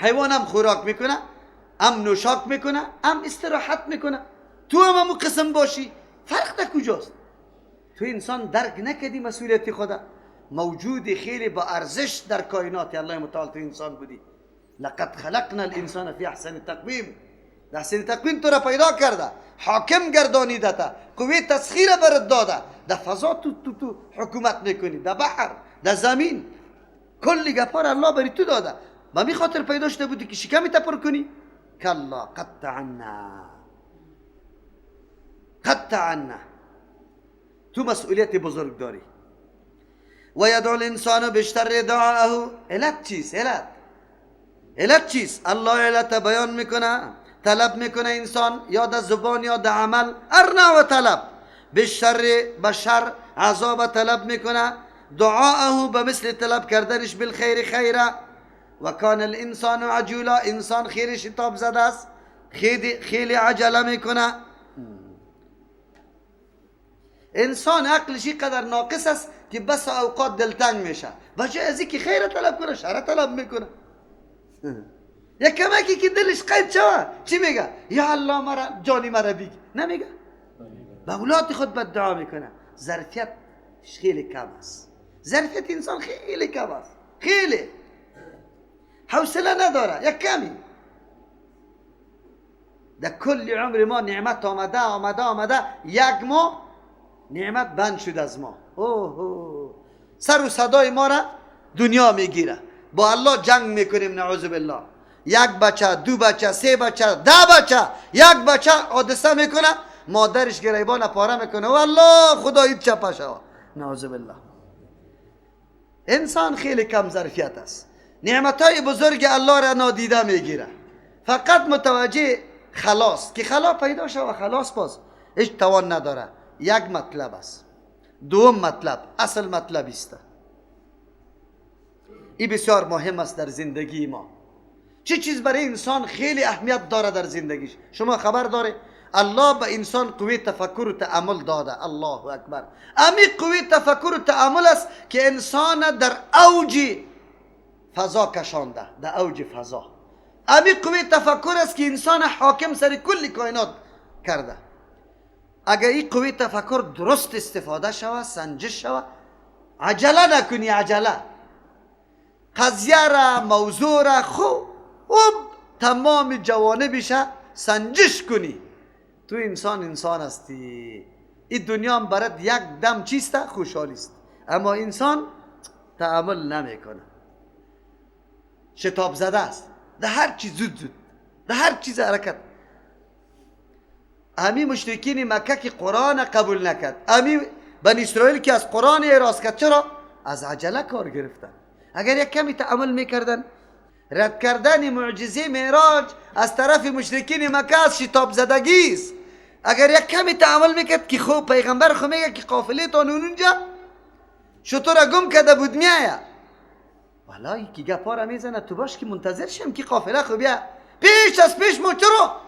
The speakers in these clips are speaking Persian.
حیوان هم خوراک میکنه، هم نوشاک میکنه، هم استراحت میکنه. تو هم همون قسم باشی، فرق در کجاست؟ تو انسان درک نکردی مسئولیت خدا. موجود خیلی با ارزش در کائنات الله متعال تو انسان بودی. لقد خلقنا الانسان فی احسن تقویم. در احسن تقویم تو را پیدا کرده، حاکم گردانیده تا، قوه تسخیر برات داده. در فضا تو تو تو حکومت میکنی، در بحر، در زمین، کلی گپا را الله بری تو داده. به می خاطر پیدا شده بودی که شکمی تا پر کنی؟ کلا قطعنا قطعنا. تو مسئولیت بزرگ داری. و یدعو الانسان بشر دعاءه. علت چیست؟ علت چیست؟ الله علت بیان میکنه. طلب میکنه انسان، یا در زبان یا در عمل، هر نوع طلب. بالشر، بشر عذاب طلب میکنه. دعاءه به مثل طلب کردنش بالخیر خیره. و کان الانسان عجولا. انسان خیلی شتاب زده است، خیلی عجله میکنه. انسان عقلش قدر ناقص است که بس اوقات دلتنگ میشه. بجای از اینکه خیر طلب کنه، شر طلب میکنه. یک کمکی که دلش قید شوه چی میگه؟ یا الله مرا جانی مرا بیگ نمیگه، به اولاد خود بد دعا میکنه. ظرفیت خیلی کم است، ظرفیت انسان خیلی کم است، خیلی حوصله نداره. یک کمی در کل عمر ما نعمت آمده آمده آمده، یک ماه نعمت بند شد از ما. اوه سر و صدای ما را دنیا میگیره. با الله جنگ میکنیم نعوذ بالله. یک بچه، دو بچه، سه بچه، 10 بچه، یک بچه حادثه میکنه، مادرش گریبان پاره میکنه، والله خدایی چپه شوه نعوذ بالله. انسان خیلی کم ظرفیت است. نعمتهای بزرگ الله را نادیده میگیره، فقط متوجه خلاص که خلا پیدا شوه خلاص باز هیچ توان نداره. یک مطلب است. دوم مطلب، اصل مطلب است، این بسیار مهم است در زندگی ما. چه چیز برای انسان خیلی اهمیت داره در زندگیش؟ شما خبر داره الله به انسان قوه تفکر و تأمل داده. الله اکبر. امی قوه تفکر و تأمل است که انسان در اوج فضا کشانده، در اوج فضا. امی قوه تفکر است که انسان حاکم سر کل کائنات کرده. اگر این قوه تفکر درست استفاده شوه، سنجش شوه، عجله نکنی، عجله قضیه را، موضوع را خوب تمام جوانبش سنجش کنی، تو انسان انسان هستی. این دنیا هم برات یک دم چیست؟ خوشحالی است. اما انسان تأمل نمیکنه، شتاب زده است، در هر چیز زود زود، در هر چیز حرکت. امی مشرکین مکه که قرآن قبول نکرد، امی بنی اسرائیل که از قرآن اعراض کرد، چرا؟ از عجله کار گرفتن. اگر یک کمی تأمل میکردن، رد کردن معجزه معراج از طرف مشرکین مکه از شتاب زدگی است. اگر یک کمی تأمل میکرد که خوب پیغمبر خو میگه که قافله تان اونجا شتر گم کرده بود میآید، والله که گپا را میزنه تو باش که منتظر شم که قافله خو بیا پیش از پیش ما چرا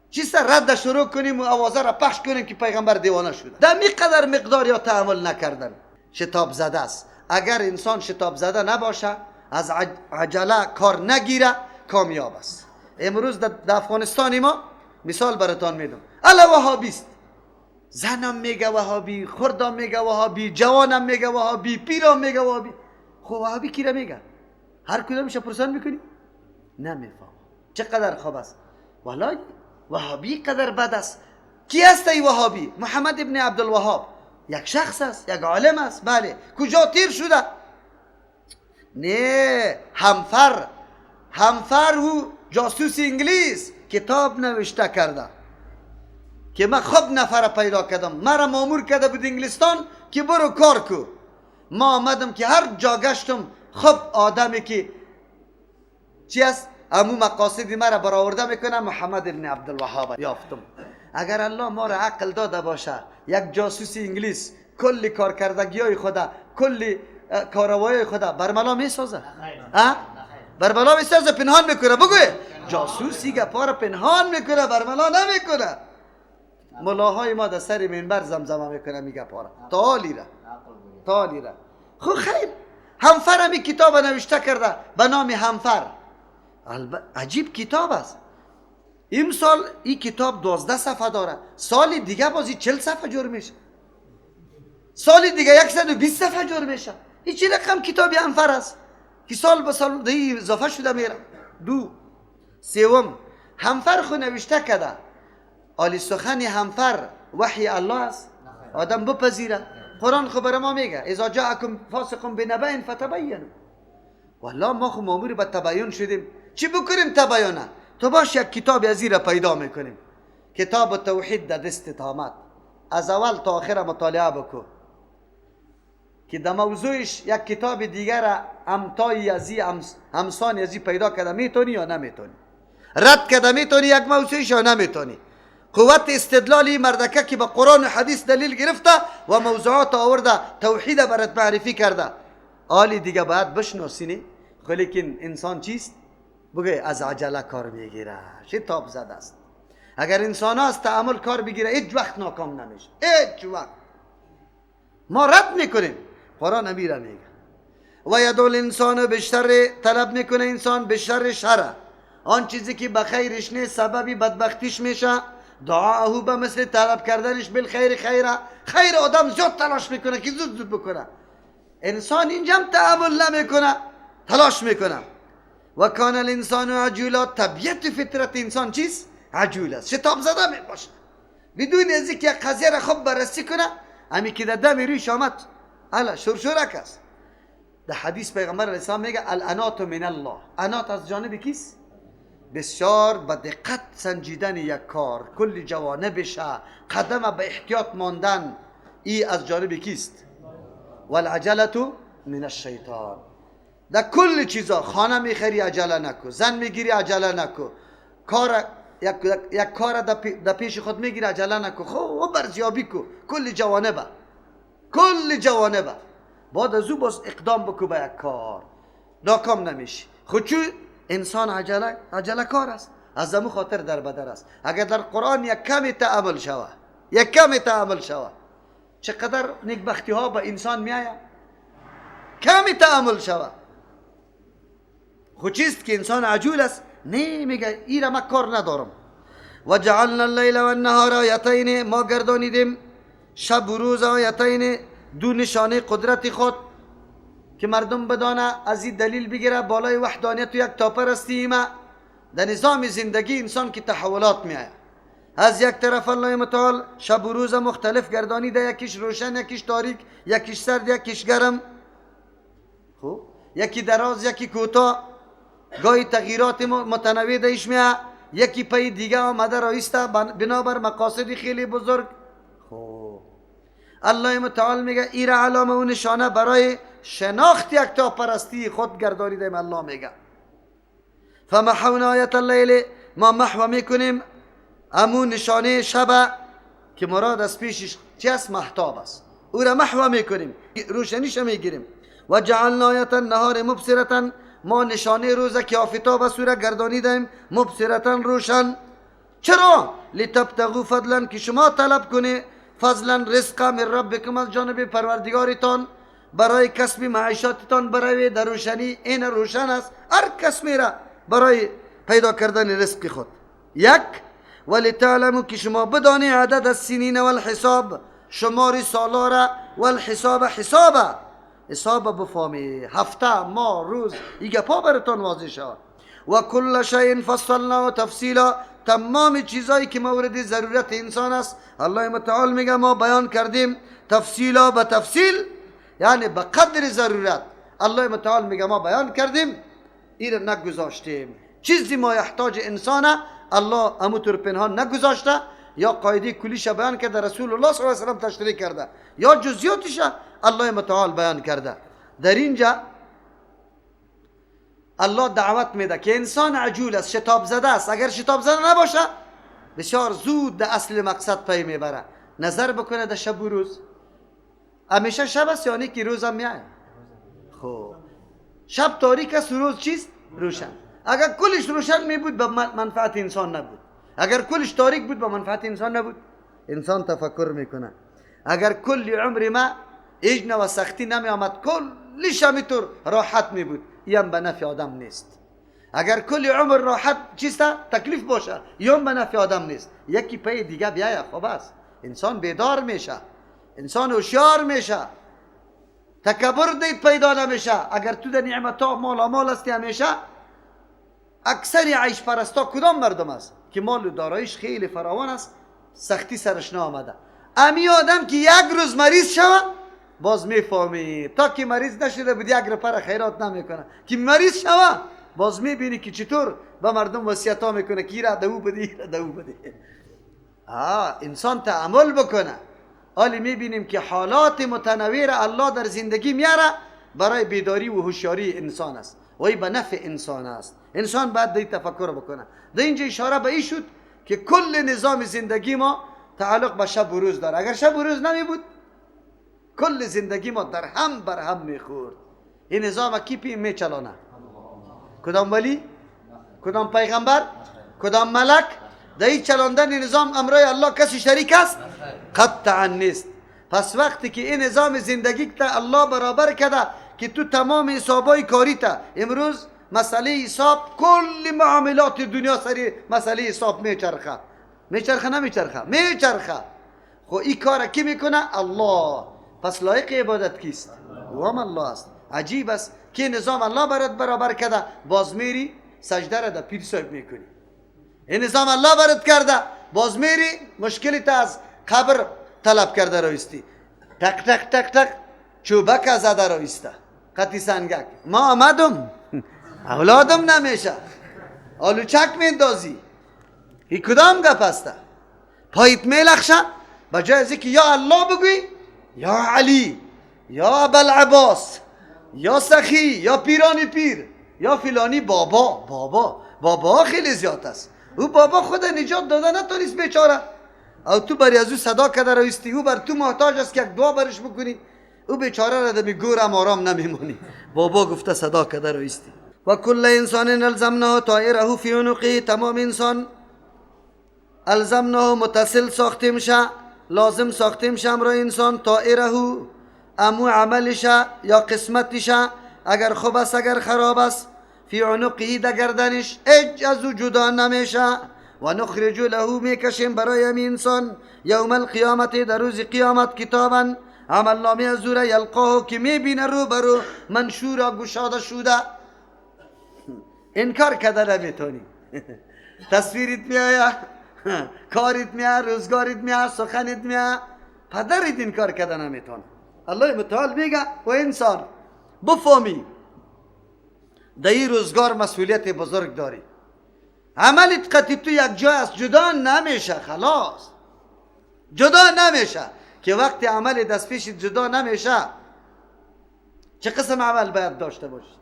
چیست رد شروع کنیم و آوازه را پخش کنیم که پیغمبر دیوانه شده. در می قدر مقدار یا تأمل نکردن، شتاب زده است. اگر انسان شتاب زده نباشه، از عجله کار نگیره، کامیاب است. امروز در افغانستان ما مثال براتان میدم، الا وهابیست، زنم میگه وهابی، خردم میگه وهابی، جوانم میگه وهابی، پیرم میگه وهابی. خب وهابی کی را میگه؟ هر کدومش پرسان میکنی نمیفهم چقدر خوب است. والله وهابی قدر بد است. کی است ای وهابی؟ محمد ابن عبدالوهاب یک شخص است، یک عالم است. بله، کجا تیر شده؟ نه، همفر او جاسوس انگلیس کتاب نوشته کرده که من خوب نفر پیدا کردم، مرا مامور کرده بود انگلستان که برو کار کو. ما آمدم که هر جا گشتم خوب آدمی که چی است امو مقاصد مرا برآورده میکنه، محمد ابن عبدالوهاب یافتم. اگر الله ما را عقل داده باشه، یک جاسوس انگلیس کلی کارکردگی های خدا، کلی کاروای خدا برملا میسازه، برملا میسازه، پنهان میکنه. بگوی جاسوسی گپا را پنهان میکنه، برملا نمیکنه. ملاهای ما در سر منبر زمزمه میکنه میگه پارا تالی را. خب خیر، همفر همی کتاب نوشته کرده به نام همفر. عجیب کتاب است. امسال این کتاب 12 صفحه داره، سال دیگه بازی 40 صفحه جور میشه، سال دیگه 120 صفحه جور میشه. این چه رقم کتابی انفر است که سال به سال دیگه اضافه شده میره. دو سوم، همفر خو نوشته کرده، آلی سخن همفر وحی الله است، آدم بپذیره. قرآن خو برای ما میگه اذا جاءکم فاسق بنبأ فتبینوا. والله ما خو مامور به تبیین شدیم، چی بکنیم تبیینه؟ تو باش یک کتاب از را پیدا میکنیم، کتاب توحید در دستت آمد، از اول تا آخر مطالعه بکن که در موضوعش یک کتاب دیگر همتای ازی همسان ازی پیدا کرده میتونی یا نمیتونی، رد کرده میتونی یک موضوعش یا نمیتونی. قوت استدلالی مردکه که به قرآن و حدیث دلیل گرفته و موضوعات آورده، توحید برات معرفی کرده، آلی دیگه باید بشناسی. لیکن انسان چیست؟ بگه از عجله کار میگیره، شتاب زده است. اگر انسان از تعامل کار بگیره هیچ وقت ناکام نمیشه، هیچ وقت. ما رد میکنیم، قرآن امیره میگه و یدعو الانسان بالشر، طلب میکنه انسان بالشر شر، آن چیزی که به خیرش نیست سببی بدبختیش میشه، دعاه به مثل طلب کردنش بالخیر خیره. خیر آدم زیاد تلاش میکنه که زود زود بکنه، انسان اینجا هم تعامل نمیکنه، تلاش میکنه. و کان الانسان عجولا، طبیعت فطرت انسان چیست؟ عجول است، شتاب زده می باشه، بدون از اینکه قضیه را خوب بررسی کنه. همی که در دم رویش آمد الا شرشورک است. در حدیث پیغمبر علیه السلام میگه الانات من الله، انات از جانب کیست؟ بسیار به دقت سنجیدن یک کار، کل جوانبش، قدم به احتیاط ماندن، ای از جانب کیست؟ والعجلة من الشیطان. در کل چیزا، خانه میخری عجله نکو، زن میگیری عجله نکو، کار یک کار در پیش خود میگیری عجله نکو، خب برزیابی کو، کل جوانبه، کل جوانبه. بعد از او باز اقدام بکو به یک کار، ناکام نمیشی. خود چون انسان عجله کار است، از امو خاطر در بدر است. اگر در قرآن یک کمی تأمل شوه، یک کمی تأمل شوه، چقدر نیکبختی ها به انسان میآید، کمی تأمل شوه. خود چیست که انسان عجول است؟ نه، میگه ایره ما کار ندارم. و جعلنا اللیل و النهار آیتین، ما گردانیدیم شب و روز آیتین، دو نشانه قدرت خود که مردم بدانه، از این دلیل بگیره بالای وحدانیت و یک تاپرستی ما. در نظام زندگی انسان که تحولات میآید، از یک طرف الله متعال شب و روز مختلف گردانیده، یکیش روشن، یکیش تاریک، یکیش سرد، یکیش گرم، خب یکی دراز، یکی کوتاه، گاهی تغییرات متنوع دیش میاد، یکی پی دیگه آمده رایسته بنابر مقاصد خیلی بزرگ. خب الله متعال میگه ایره علامه و نشانه برای شناخت یک تا پرستی خود گردانیدیم. الله میگه فمحونا آیت اللیل، ما محو میکنیم امو نشانه شب که مراد از پیشش چی است؟ مهتاب است، او را محو میکنیم، روشنیش میگیریم. و جعلنا آیت النهار مبصرة، ما نشانه روزه که آفتاب است او را گردانیدیم مبصرة روشن. چرا؟ لتبتغوا فضلا، که شما طلب کنی فضلا رزق من ربکم، از جانب پروردگارتان، برای کسب معیشتتان برای در روشنی. این روشن است، هر کس میره برای پیدا کردن رزق خود. یک، ولتعلموا، که شما بدانی عدد السنین والحساب، شمار سالا را، والحساب حسابه، حساب بفهمی، هفته، ماه، روز، این گپا براتون واضح شود. و کل شیء فصلناه تفصیلا، تمام چیزایی که مورد ضرورت انسان است الله متعال میگه ما بیان کردیم تفصیلا به تفصیل، یعنی به قدر ضرورت الله متعال میگه ما بیان کردیم، این نگذاشتیم چیزی ما یحتاج انسانه الله اموتور پنهان نگذاشته، یا قاعده کلیش بیان کرده رسول الله صلی الله علیه و سلم تشریح کرده، یا جزئیاتش الله متعال بیان کرده. در اینجا الله دعوت میده که انسان عجول است، شتاب زده است. اگر شتاب زده نباشه بسیار زود در اصل مقصد پی میبره. نظر بکنه در شب و روز، همیشه شب است یعنی که روز هم میاد. خب شب تاریک است، روز چیست؟ روشن. اگر کلش روشن می بود به منفعت انسان نبود، اگر کلش تاریک بود به منفعت انسان نبود. انسان تفکر میکنه اگر کل عمر ما هیچ نوع سختی نمی آمد، کلش همینطور راحت می بود، این به نفع آدم نیست. اگر کل عمر راحت چیست تکلیف باشه یوم به نفع آدم نیست. یکی پی دیگه بیایه خوب است. انسان بیدار میشه، انسان هوشیار میشه، تکبر دید پیدا نمیشه. اگر تو در نعمت ها مال مال هستی همیشه، اکثر عیش پرستا کدام مردم است که مال و دارایش خیلی فراوان است، سختی سرش نآمده. امی آدم که یک روز مریض شوه باز میفهمی، تا که مریض نشده بود یک رپر خیرات نمیکنه، که مریض شوه باز میبینی که چطور به مردم وصیت ها میکنه که را دو بده، را دو بده. انسان تعامل بکنه. حالی میبینیم که حالات متنوع را الله در زندگی میاره برای بیداری و هوشیاری انسان است و ای به نفع انسان است. انسان باید دی تفکر بکنه. در اینجا اشاره به این شد که کل نظام زندگی ما تعلق به شب و روز داره. اگر شب و روز نمی بود کل زندگی ما در هم بر هم میخورد. این نظام کی پی میچلانه؟ کدام ولی؟ کدام پیغمبر؟ کدام ملک؟ در این چلاندن نظام امرای الله کسی شریک است؟ قطعا نیست. پس وقتی که این نظام زندگی که الله برابر کرده که تو تمام حسابای کاری تا امروز مسئله حساب کل معاملات دنیا سری مسئله حساب میچرخه. میچرخه نمیچرخه؟ میچرخه. خب این کار کی میکنه؟ الله. پس لایق عبادت کیست؟ او هم الله است. عجیب است که نظام الله برات برابر کرده، باز میری سجده را در پیر صاحب میکنی. این نظام الله برات کرده، باز میری مشکلی تا از قبر طلب کرده رویستی، تک تک تک تک چوبک زده رویسته قطی سنگک، ما آمدم اولادم نمیشه، آلوچک میندازی. این کدام گپ است؟ پایت میلخشه، بجای از اینکه یا الله بگوی یا علی یا ابوالعباس یا سخی یا پیرانی پیر یا فلانی بابا. بابا بابا خیلی زیاد است. او بابا خود نجات داده نتونست بیچاره، او تو بری از او صدا کرده رویستی، او بر تو محتاج است که یک دعا برش بکنی، او بیچاره را دمی گورم آرام نمیمانی. بابا گفته صدا کرده رویستی. و کل انسان الزمناه طائره فی عنقه، تمام انسان الزمناه متصل ساخته میشه، لازم ساخته میشه امرای انسان طائره امو عملش یا قسمتش، اگر خوب است اگر خراب است، فی عنقه در گردنش، هیچ از او جدا نمیشه. و نخرج له میکشیم برای همین انسان یوم القیامت در روز قیامت کتابا عمل نامه از او را یلقاه که میبینه رو برو منشورا گشاده شده. انکار کرده نمیتونی. تصویرت میآید، کارت میآید، روزگارت میآید، سخنت میآید، پدرت انکار کرده نمیتونه. الله متعال میگه و انسان بفهمی در این روزگار مسئولیت بزرگ داری. عملت قطعی تو یک جای است جدا نمیشه، خلاص جدا نمیشه. که وقتی عمل دست پیش جدا نمیشه چه قسم عمل باید داشته باشی؟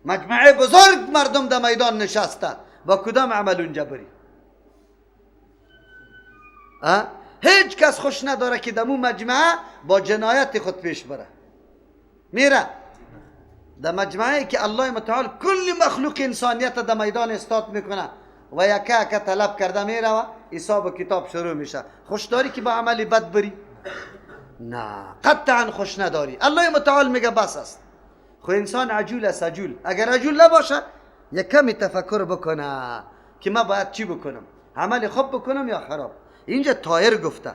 مجموعه بزرگ مردم در میدان نشسته، با کدام عمل اونجا بری؟ هیچ کس خوش نداره که دمو مجمعه با جنایت خود پیش بره. میره در مجمعه که الله متعال کل مخلوق انسانیت در میدان استاد میکنه و یکه که طلب کرده میره و حساب و کتاب شروع میشه. خوش داری که با عمل بد بری؟ نه، قطعا خوش نداری. الله متعال میگه بس است. خو انسان عجول است، عجول. اگر عجول نباشه یک کمی تفکر بکنه که ما باید چی بکنم، عمل خوب بکنم یا خراب. اینجا طایر گفته.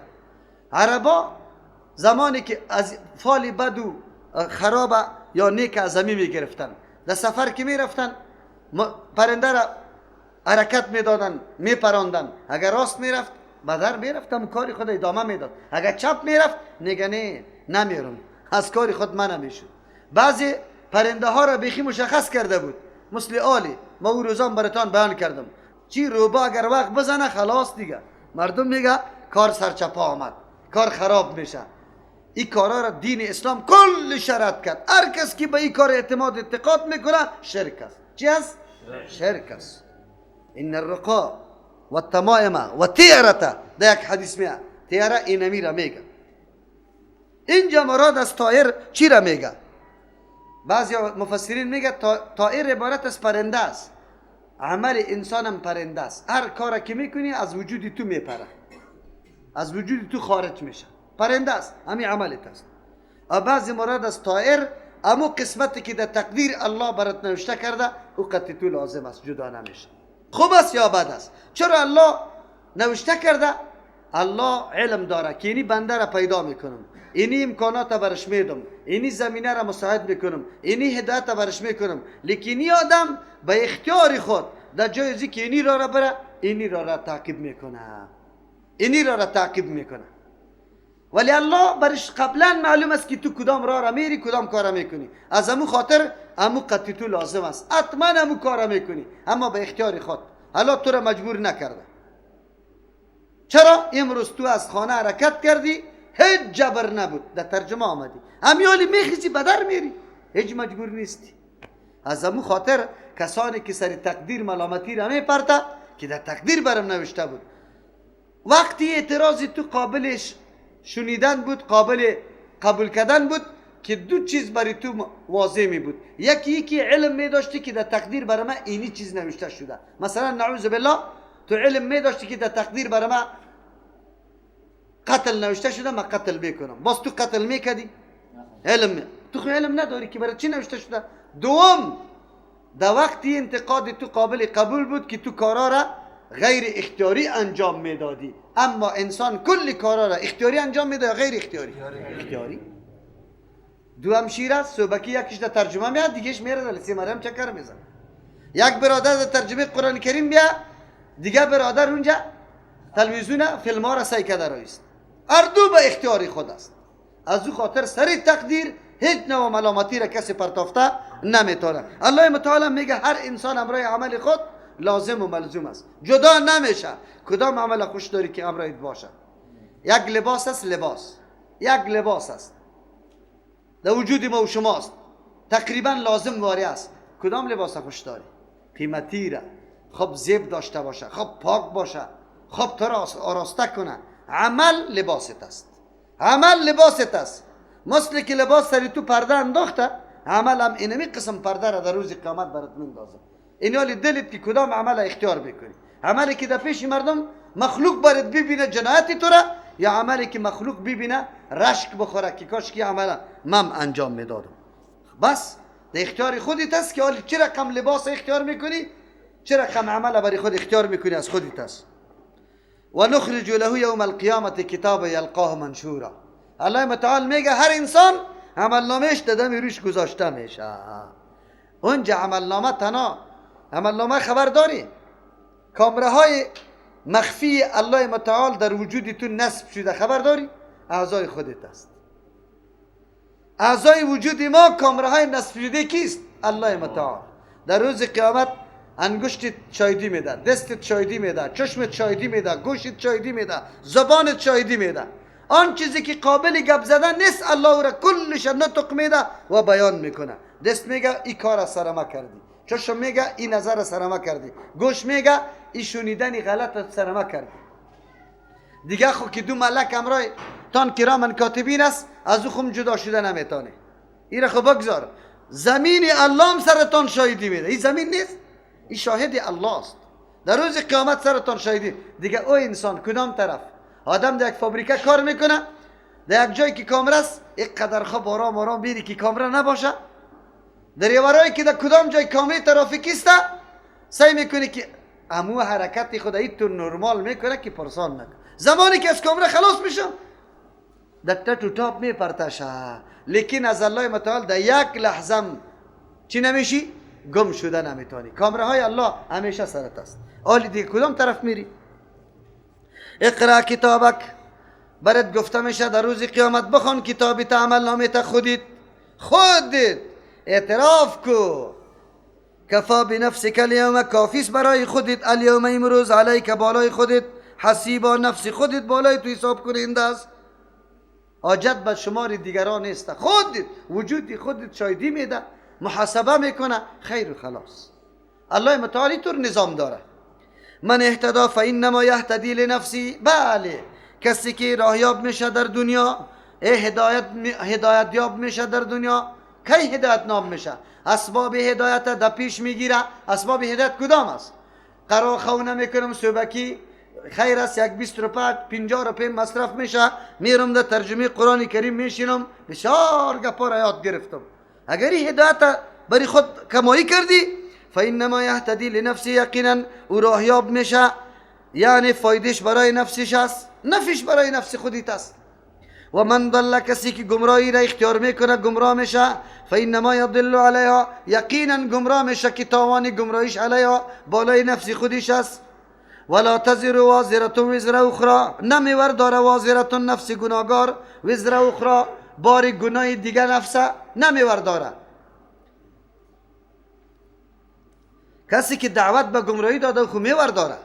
عربا زمانی که از فال بد و خراب یا نیک از زمین میگرفتن، در سفر که میرفتن پرنده را حرکت میدادن، میپراندن. اگر راست میرفت بدر میرفتم کاری خود ادامه میداد، اگر چپ میرفت نگه نه نمیرم از کاری خود من نمیشد. بعضی پرنده ها را بیخی مشخص کرده بود، مثل آلی ما او روزان براتان بیان کردم چی روبا اگر وقت بزنه خلاص دیگه، مردم میگه کار سرچپا آمد، کار خراب میشه. این کارا را دین اسلام کل شرط کرد. هر کس که به این کار اعتماد اعتقاد میکنه شرک است. چی است؟ شرک است. ان الرقا و التمائم و تیرته در یک حدیث میاد، تیره اینمی را میگه. اینجا مراد از طایر چی را میگه؟ بعضی مفسرین میگه طائر عبارت از پرنده است. عمل انسانم پرنده است. هر کار که میکنی از وجود تو میپره، از وجود تو خارج میشه، پرنده است، همین عملت است. بعضی مراد از طائر امو قسمتی که در تقدیر الله برات نوشته کرده او قطعی تو لازم است، جدا نمیشه. خوب است یا بد است؟ چرا الله نوشته کرده؟ الله علم داره که اینی بنده را پیدا میکنم، اینی امکانات برش میدم، اینی زمینه را مساعد میکنم، اینی هدایت برش میکنم، لیکن این آدم به اختیار خود در جای ازی که اینی را بره، اینی را تعقیب میکنه، اینی را تعقیب میکنه. ولی الله برش قبلا معلوم است که تو کدام راه را میری، کدام کار میکنی. از امو خاطر امو قطعی تو لازم است، حتما امو کار میکنی، اما به اختیار خود. الله تو را مجبور نکرده. چرا؟ امروز تو از خانه حرکت کردی، هیچ جبر نبود، در ترجمه آمدی، امیالی میخیزی بدر میری، هیچ مجبور نیستی. از امو خاطر کسانی که سر تقدیر ملامتی را میپرته که در تقدیر برم نوشته بود، وقتی اعتراض تو قابل شنیدن بود، قابل قبول کردن بود که دو چیز برای تو واضح می بود. یکی علم می داشتی که در تقدیر برای من اینی چیز نوشته شده، مثلا نعوذ بالله تو علم می داشتی که در تقدیر برای من قتل نوشته شده، من قتل میکنم، باز تو قتل میکردی؟ علم تو علم نداری که برای چی نوشته شده. دوم، در وقتی انتقاد تو قابل قبول بود که تو کارا را غیر اختیاری انجام میدادی، اما انسان کل کارا را اختیاری انجام میده یا غیر اختیاری؟ اختیاری. دوم شیر است، صبحکی یکیش در ترجمه میاد، دیگهش میره در لسه مریم چکر میزنه. یک برادر در ترجمه قرآن کریم بیا، دیگه برادر اونجا تلویزیون فیلم ها را سعی کرده رایست. هر دو به اختیاری خود است. از او خاطر سر تقدیر هیچ نوع ملامتی را کسی پرتافته نمیتونه. الله متعال میگه هر انسان امرای عمل خود لازم و ملزوم است، جدا نمیشه. کدام عمل خوش داری که امرایت باشه؟ یک لباس است، لباس یک لباس است در وجود ما و شماست، تقریبا لازم واری است. کدام لباس خوش داری؟ قیمتی را، خب زیب داشته باشه، خب پاک باشه، خب تو را آراسته کنه. عمل لباست است، عمل لباست است. مثل که لباس سری تو پرده انداخته، عمل هم اینمی قسم پرده را در روز قیامت برات میندازه. این حال دلت که کدام عمل اختیار بکنی، عملی که در پیش مردم مخلوق برات ببینه جنایت تو را، یا عملی که مخلوق ببینه رشک بخوره که کاش که عمل مم انجام میدادم. بس در اختیار خودت است که حال چه رقم لباس اختیار میکنی، چه رقم عمل برای خود اختیار میکنی، از خودت است. و نخرج له یوم القیامت کتاب یلقاه منشورا. الله متعال میگه هر انسان عمل نامهش در دم روش گذاشته میشه. اونجا عمل نامه تنها عمل نامه خبر داری، کامره های مخفی الله متعال در وجود تو نصب شده، خبر داری؟ اعضای خودت است. اعضای وجود ما کامره های نصب شده کیست؟ الله متعال. در روز قیامت انگشتت شاهدی میده، دستت شاهدی میده، چشمت شاهدی میده، گوشت شاهدی میده، زبانت شاهدی میده. آن چیزی که قابل گپ زدن نیست الله را کلش نطق میده و بیان میکنه. دست میگه این کار سر ما کردی، چشم میگه این نظر سر ما کردی، گوش میگه این شنیدن غلط سر ما کردی. دیگه خو که دو ملک امرای تان کرامن کاتبین است، از او خم جدا شده نمیتونه. این را خو بگذار، زمین الله هم سرتان شاهدی میده. این زمین نیست، این شاهد الله است. در روز قیامت سرتان شاهدی. دیگه او انسان کدام طرف؟ آدم در یک فابریکه کار میکنه، در یک جایی که کامره است، اینقدر خوب آرام آرام بیری که کامره نباشه. در یه که در کدام جای کامره ترافیکی است، سعی میکنه که امو حرکت خود تو نرمال میکنه که پرسان نکنه. زمانی که از کامره خلاص میشه در تت و تاپ میپرتشه، لیکن از الله متعال در یک لحظه چی نمیشی؟ گم شده نمیتونی. کامره های الله همیشه سرت است. آلی دیگه کدام طرف میری؟ اقرا کتابک، برات گفته میشه در روز قیامت بخوان کتابی تا عمل نامه تا خودت، خودت اعتراف کو. کفا بنفسک الیوم، کافیس برای خودت، الیوم امروز، علیک بالای خودت، حسیبا نفس خودت بالای تو حساب کننده است. حاجت به شمار دیگران نیست، خودت وجودی خودت شاهدی میده، محاسبه میکنه، خیر و خلاص. الله متعالی طور نظام داره. من اهتدا فانما یهتدی لنفسی. بله، کسی که راهیاب میشه در دنیا، هدایت یاب میشه در دنیا. کی هدایت ناب میشه؟ اسباب هدایت در پیش میگیره. اسباب هدایت کدام است؟ قرار خونه میکنم صبحکی خیر است، یک 20 روپه 50 روپه مصرف میشه، میرم در ترجمه قرآن کریم میشینم، بسیار گپا را یاد گرفتم. اگر این هدایت برای خود کمایی کردی، فانما یهتدی لنفسه، یقینا او راهیاب میشه، یعنی فایدهش برای نفسش است، نفش برای نفس خودیت است. و من ضل، کسی که گمراهی را اختیار میکنه گمراه میشه، فانما یضل علیها، یقینا گمراه میشه که تاوان گمراهیش علیها بالای نفس خودش است. ولا تزر وازرة وزر اخرى، نمیورداره وازرة نفس گناهگار وزر اخرى، بار گناه دیگه نفس نمیورداره. کسی که دعوت به گمراهی داده خو میورداره،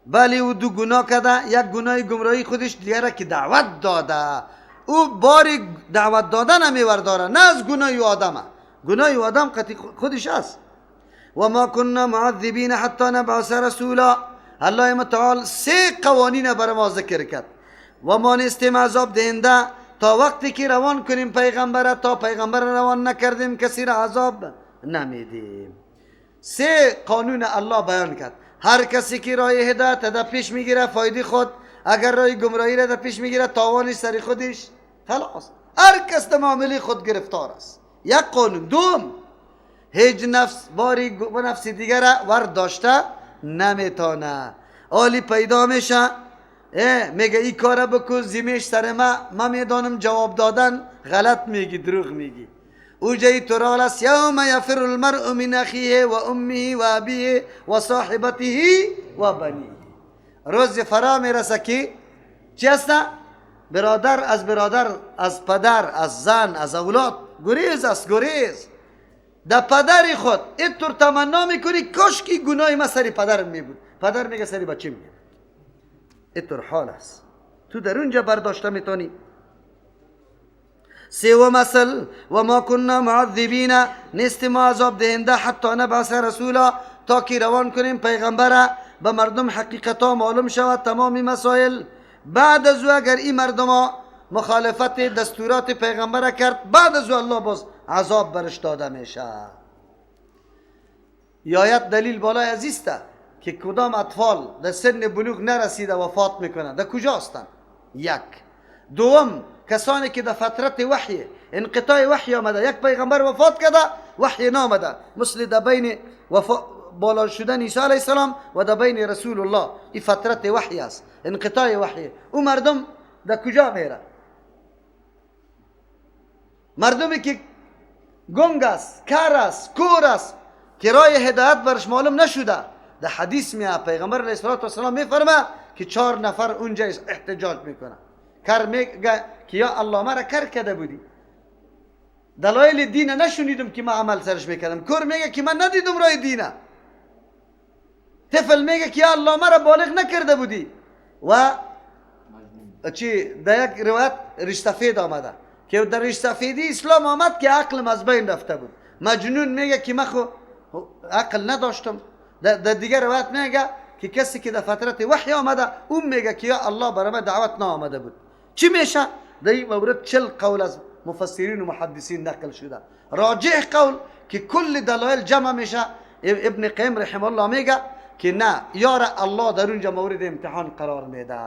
ولی او دو گناه کرده، یک گناه گمراهی خودش، دیگه که دعوت داده او بار دعوت دادن نمیورداره، نه از گناه آدمه، گناه آدم قطعی خودش است. و ما كنا معذبین حتی نبعث رسولا، الله متعال سه قوانین بر ما ذکر کرد. و ما نیستیم عذاب دهنده تا وقتی که روان کنیم پیغمبر، تا پیغمبر روان نکردیم کسی را عذاب نمیدیم. سه قانون الله بیان کرد. هر کسی که راه هدایت در پیش میگیره فایده خود، اگر راه گمراهی را در پیش میگیره تاوانش سر خودش، خلاص. هر کس در معامله خود گرفتار است. یک قانون. دوم، هیچ نفس باری و نفس دیگر ور داشته نمیتونه. آلی پیدا میشه میگه این کار بکن، زیمش سر ما میدانم جواب دادن غلط میگی، دروغ میگی. او جای ترال است، یوم یفر المرء من اخیه و امه و ابیه و صاحبته و بنیه. روز فرا میرسه که چی است؟ برادر از برادر، از پدر، از زن، از اولاد گریز است، گریز. در پدر خود اینطور تمنا میکنی کاش که گناه ما سر پدر میبود، پدر میگه سر بچه میبود. اینطور حال است. تو در اونجا برداشته میتونی. سوم اصل، و ما كنا معذبین، نیست ما عذاب دهنده حتی نبعث رسولا، تا که روان کنیم پیغمبر به مردم حقیقت معلوم شود تمام مسائل. بعد از او اگر این مردم مخالفت دستورات پیغمبر کرد، بعد از او الله باز عذاب برش داده میشه. یایت دلیل بالای عزیزته که کدام اطفال در سن بلوغ نرسیده وفات میکنه، در کجا هستند؟ یک. دوم، کسانی که در فترت وحی انقطاع وحی آمده، یک پیغمبر وفات کرده وحی نامده، مثل در بین بالا شدن عیسی علیه السلام و در بین رسول الله، این فترت وحی است، انقطاع وحی. او مردم در کجا میره؟ مردمی که گنگ است، کر است، کور است، که راه هدایت برش معلوم نشده. در حدیث میاد پیغمبر علیه الصلاة والسلام میفرمه که 4 نفر اونجا احتجاج میکنه. کر میگه که یا الله مرا کر کرده بودی، دلایل دین نشنیدم که من عمل سرش میکردم. کور میگه که من ندیدم راه دینه. طفل میگه که یا الله مرا بالغ نکرده بودی. و چی در یک روایت ریش سفید آمده که در ریش سفیدی اسلام آمد که عقلم از بین رفته بود. مجنون میگه که من خو عقل نداشتم. در دیگر روایت میگه که کسی که در فترت وحی آمده اون میگه که یا الله برای من دعوت نآمده بود. چی میشه؟ در این مورد 40 قول از مفسرین و محدثین نقل شده. راجح قول که کل دلایل جمع میشه، ابن قیم رحمه الله میگه که نه، یار الله در اونجا مورد امتحان قرار میده.